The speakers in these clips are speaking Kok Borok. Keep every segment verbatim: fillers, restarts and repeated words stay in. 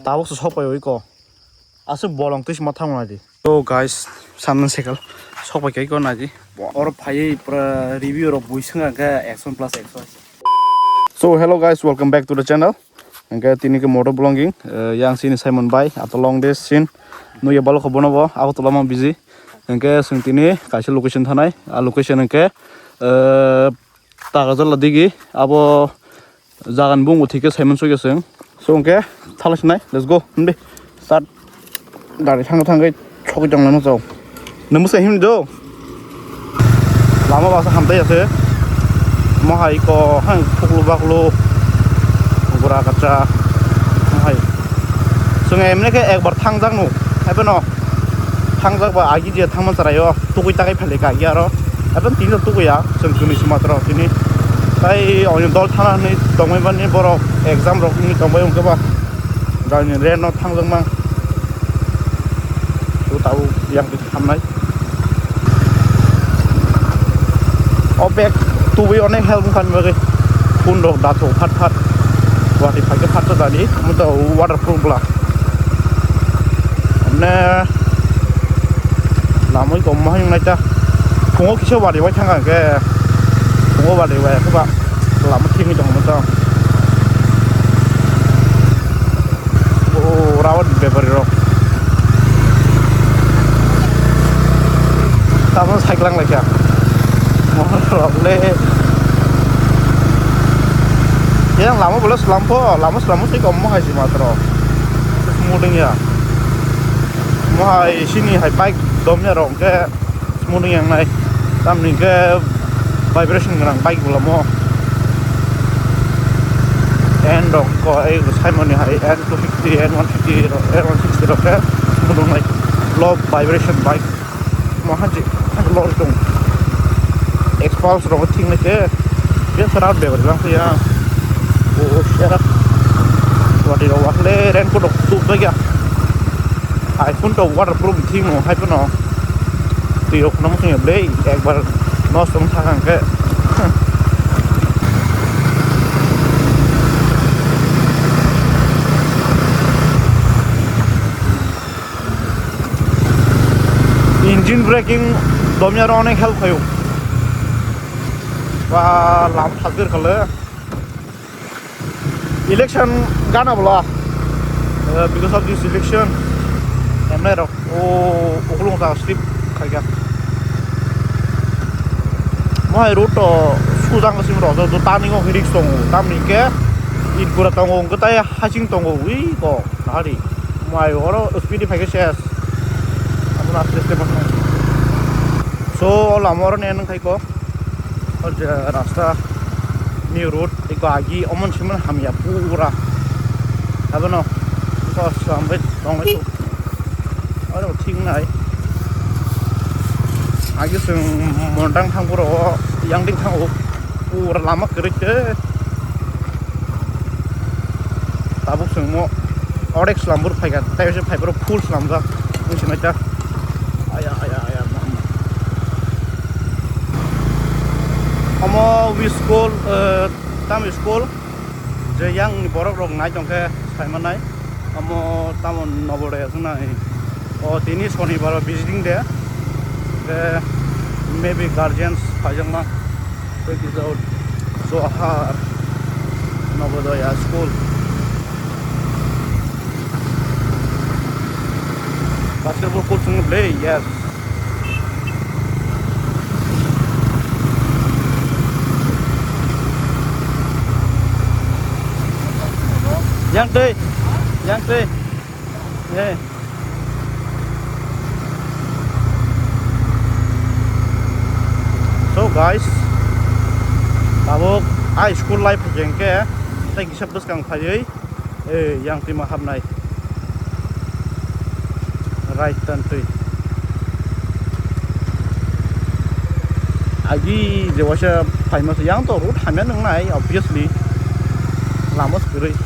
Tabuk se sokpai oi ko. Aswk bolong twi sima thangma di. So guys, Sandan cycle sokpai kai ko naji. Oro phaiwi pura review rok bui swnga khe action plus action. So hello guys, welcome back to the channel. Hingke tini ke motor vlogging, eh, yang sini Simon bai, ato long days sin. Nui ya balok bono bo, Agartala ma busy. Hingke sing tini kaisa location thanai, a location hingke, eh, Takarjala digi, abo jagan bung bo thike Simon soi sing. So hingke thala sinai, let's go, himdi. Start. Gari thangwi thangwi sogwi tonglaima chao. Nang bwsa himni do? Lama baksa hamtai ase. Mohai ko hang phuklu baklu. Gura kacha. Mohai. Chwng emne khe ekbar thangjak no. Haibeno thangjak ba agi je thangma chwraio. Tukui takai phale ka agi aro. Haibeno tini tukui ya. Chwng chwngni sima tro tini. Tai oni dol thana hwnwi tongwi mani borok exam rok wngwi tongbai wngkhe ba. Gari ni rent no thangjak mang. Tu tabuk yang twi khamnai. O bag tubui onek help wngkha ni bagwi. Phone rok dato phat phat. Guwahati phaikhe phat to dadi. Omo to waterproof bwla. Mane lamwi kom mohai wngnai ta. Phungo kisa wari bai thangkha hwnkhe. Phungo wari bai khe ba lama thikni tongmo to. O rawa bepari rok. Tamo cyclang laikha. Mohor rok le. Yang lama bole slam po, lama slam po sik ommo hai si matro. Mudeng ya. Mohai sini hai bike domya rok ke. Smoothing yang nai. Tamni ke vibration gwnang bike bolamo. N rok ko ei Simon ni hai N two fifty, N one fifty, N one sixty rok ke smoothing nai. Low vibration bike. Mo hanji, hanji low tong. Expulse rok thing nai ke. Biya sara be bari lang ya. O shara. Wadi rok wakle raincoat rok tu ba ya. iPhone to waterproof thing no hai pono. Twi rok no muchung ya ble ekbar nosto wng thang khe. Engine braking domya ro onek help khayo. Ba lam thakir khale. Election gana bwla, eh, because of this election, emnai rok o ukulung ta slip khaikha. Mohai road to sujang sim rok, to turning o risk tongo, tamni ke it gura tongo, hwnkhe tai hasing tongo, ui ko nahari. Mohai oro speed phaikhe ses. Abo na aste aste bosong. So, o lama oro ne nang khaiko. O je rasta new road eko agi omon simon hamya pura. Abono ko sambai tongbai tu. Oro thik nai. Agi sung montang thang pura o yang ding thang o pura lama kwrwi khe. Tabuk chwngmo orek slambur phaikha, tei se phaiphuru full slamjak, wng sinai ta. Aya, aya, aya, ma, ma. Omo wi school, eh, tamo school, je yang ni borok rok nai tongkhe sai manai. Omo tamo Navodaya se nai. O tini Shonibar o visiting day. Je maybe guardians phaijakma. Thank you, Lord. Johar Navodaya School. Basketball court sung play, yes. Yang tei, yang tei. Eh. So guys, tabuk a school life hwnkhe tei kisa bwskang phaiwi, eh, yang twima hapnai. Right turn twi. Agi je waisa phaima se yang to road hamya nwngnai, obviously. Lama se kwrwi.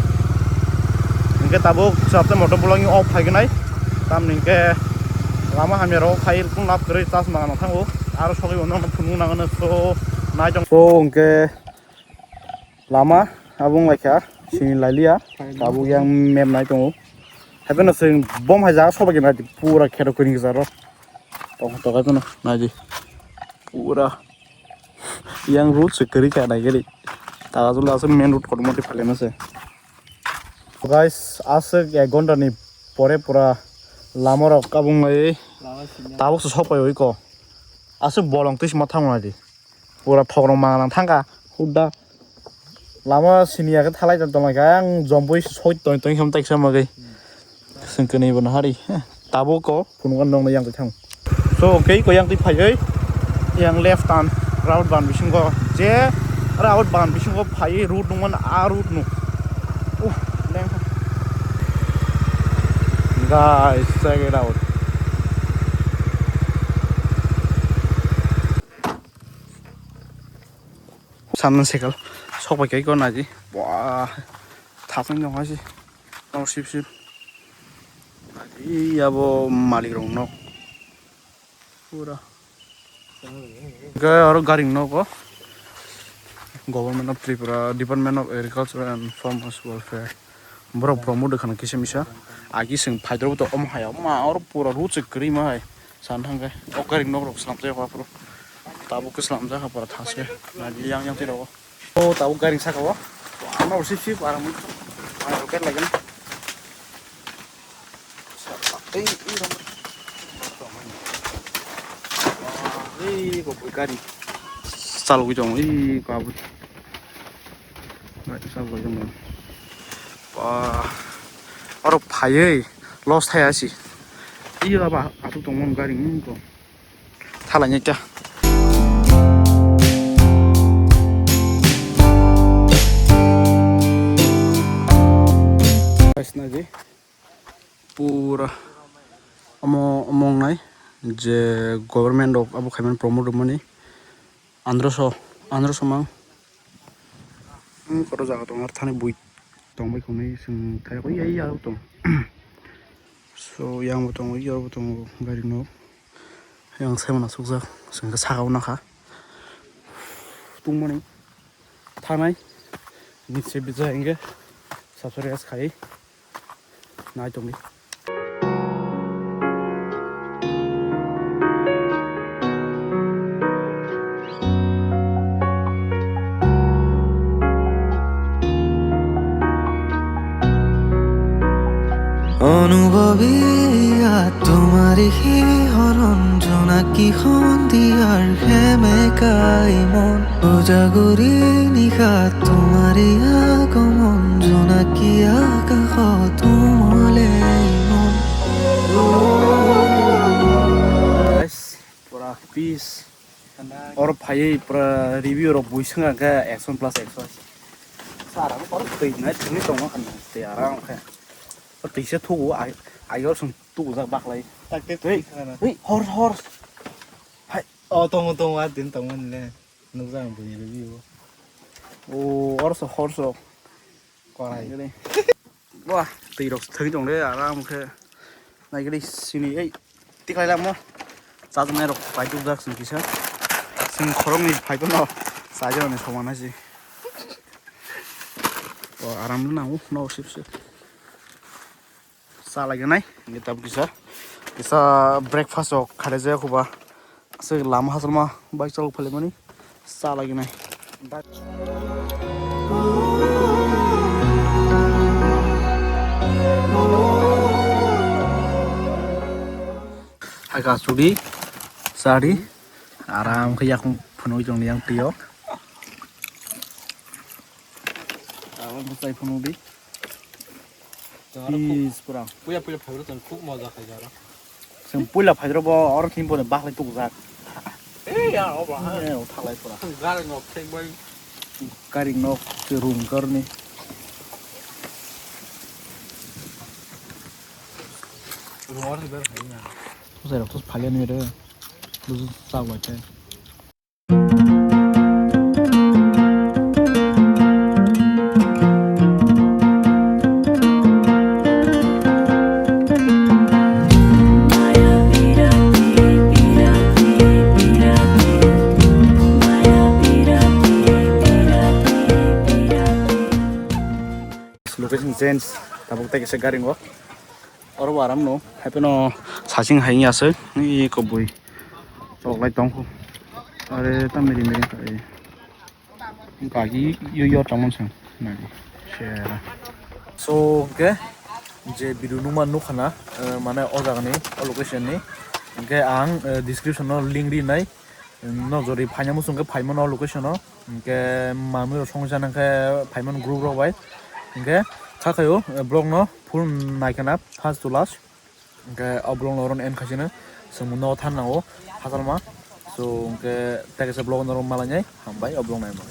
Hwnkhe tabuk chapta motor bolong off phaignai. Tamni hwnkhe lama hamya rok phai kung lap kwrwi chasma gana thango. Aro sogwi bono phunuk nangano so nai tong. So hwnkhe lama abung laikha. Sini lailiya. Tabuk yang map nai tongo. Haibeno sing bom hai jaga soba gina di pura kheto kwini jaro. Tong tong haibeno nai di. Pura yang road se kwrwi kha nai gari. Taga jula aswk main road kotor mati phale mase. Guys, aswk ek ghonta ni pore pura lama rok kabung lai. Tabuk se sopai oi ko. Aswk bolong twi sima thang nai di. Pura thokrok mangang thangkha hudda. Lama sini ya khe thalai tonglaikha, ang jompui soi tong tong khe tak sama gwi. Sengkhe ni bo nahari. Tabuk ko phunukgo nokno yang twi thang. So, kei ko yang twi phaiwi yang left turn route ban bisingo je route ban bisingo phaiwi route nungmano a route no. Uh, lengkha. Guys, check it out. Sandan cycle sokbai kai ko naji. Wah, thasang jong haji. Nor sip sip. Naji abo malik rong nok. Pura. Ga aro garing nok o. Government of Tripura, Department of Agriculture and Farmers Welfare. Borok promote khana kisa misa. Agi sing phaidrobo to omo haya. Ma oro pura road se kwrwi ma hai. San thangkhe o gari nok rok swnamjak aphuru. Tabuk khe swnamjak aphuru thaske. Naidi yang yang twi rogo. O tabuk gari saka o. Ano si si aram. Ano roket lagi na. Ei, ei, ram. Ei, ko gari. Chalwi tong, ei, ko abui. Ba, oro phaiwi loss thaya si. Iyo ba, athuk tongmani gari wngkho. Thalai nai ta. Guys, naidi. Pura omo, omo wngnai je government rok abo khaimani promote rwmani. Androso, androso mang. Hmm, koto jaga tongo, ar thani bui tongbai khwnwi chwng thai, oi, ai, ai, tong. So, yang bo tongo, oi, aro bo tongo, gari no. Yang sai mano sukjak, chwng khe saka o nakha. Tungmani thanai, nitse bijai hwnkhe, subscribe khai. Nai tongdi. অনুভবী আ তোমারই শিহরণ জোনাকি সন্ধিয়াৰ সেমেকা এই মন। উজাগৰি নিশা তোমাৰই আগমন, জোনাকী আকাশত উমলে মন। Guys, pura peace. Oro phaiwi pura review rok bui swngkha khe ekson plus ekson. Sara no paro twi nai thwngwi tongo khan twi aram khe. Twi se thugo ai, ai oro song tubujak baklai. Tak te twi khana. Hei, horse, horse. Hai. O tongo, tongo, a din tongo le. Nukjak ang buini review. O, horse, horse. Korai. Wah, twi rok thwi tong le, aram khe. Naigri sini, ei, tiklai lamo. Chajaknai rok pai tubujak sing kisa. Sing khoroknwi phai phano. Chajaknai soman hai si. O, aram le nango, no sip sip. Cha lai nai, ngi tabuk kisa. Kisa breakfast rok kharai jaya khuba. Aswk lama hachal ma bike chalok phai lai mani. Cha lai nai. Hai ka chudi, chadi. Aram khe yakung phunui tong yang twi o. Aram khe chai phunuk di. Peace pura. Puya puya phaibro tong khub moja khai jaro. Seng puila phaidro bo oro thim bo baklai tukjak. Eh, ya, o ba. Eh, o thalai pura. Gari nok thek bai. Gari nok se room karni. Room oro ber khai na. Sai rok to phale ni re. Buzu sa wa te. Gents, tabuk tei kaisa gari o. Oro bo aram no, haipeno sasing hai ya se, ni kobui. Chok lai tong khu. Are ta miri miri kha e. Kagi yo yo tamon sang. Nari. Share. So, okay. Je video numa nukha na, eh, mane o jaga ni, o location ni. Hingke ang, eh, description o link ri nai. Nojori phaina muchung khe phaimano location o. Hingke manwi rok songwi chana khe phaimano group rok bai. Hingke kha khayo, eh, vlog no full nai khana first to last. Hingke o vlog no oro end khaisino. Chwng no than nango hasalma. So hingke tei kaisa vlog no oro malainai hambai o vlog naima.